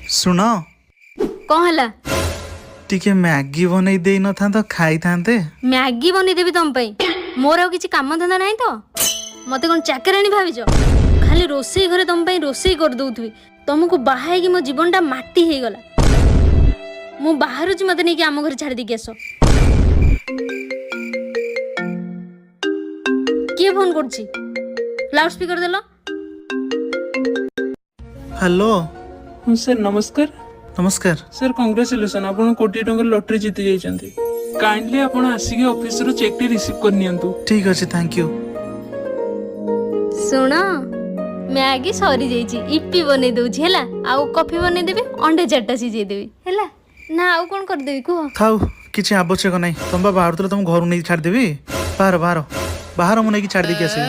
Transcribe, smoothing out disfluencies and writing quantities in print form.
ଶୁଣ। କ'ଣ ହେଲା? ଟିକେ ମ୍ୟାଗି ବନେଇ ଦେଇ ନଥାନ୍ତ, ଖାଇଥାନ୍ତେ। ମ୍ୟାଗି ବନେଇଦେବି ତମ ପାଇଁ? ମୋର ଆଉ କିଛି କାମ ଧନ୍ଦା ନାହିଁ ତ? ମତେ କ'ଣ ଚାକରାଣୀ ଭାବିଛ? ଖାଲି ରୋଷେଇ ଘରେ ତମ ପାଇଁ ରୋଷେଇ କରିଦଉଥିବି? ତମକୁ ବାହା ହେଇକି ମୋ ଜୀବନଟା ମାଟି ହେଇଗଲା। ମୁଁ ବାହାରୁଛି, ମତେ ନେଇକି ଆମ ଘରେ ଛାଡ଼ି ଦେଇକି ଆସ। କିଏ ଫୋନ କରୁଛି? ଲାଉଡ ସ୍ପିକର ଦେଲ। ହ୍ୟାଲୋ। ହଁ ସାର୍, ନମସ୍କାର। ନମସ୍କାର। ସାର୍, କଂଗ୍ରାଚୁଲେସନ୍, ଆପଣ କୋଟିଏ ଟଙ୍କାର ଲଟେରୀ ଜିତି ଯାଇଛନ୍ତି। କାଇଣ୍ଡଲି ଆପଣ ଆସିକି ଅଫିସରୁ ଚେକ୍ଟି ରିସିଭ୍ କରିନିଅନ୍ତୁ। ଠିକ ଅଛି, thank you. ଶୁଣ, ମ୍ୟାଗି ସରିଯାଇଛି, ଇପି ବନେଇ ଦଉଛି ହେଲା। ଆଉ କଫି ବନେଇଦେବି, ଅଣ୍ଡା ଚାରିଟା ସିଝେଇଦେବି, ହେଲା ନା? ଆଉ କ'ଣ କରିଦେବି କୁହ? ଥାଉ, କିଛି ଆବଶ୍ୟକ ନାହିଁ। ତମେ ବା ବାହାରୁଥିଲ, ତମ ଘରୁ ନେଇକି ଛାଡ଼ିଦେବି। ବାହାର, ବାହାର, ବାହାର, ମୁଁ ନେଇକି ଛାଡ଼ି ଦେଇକି ଆସିବି।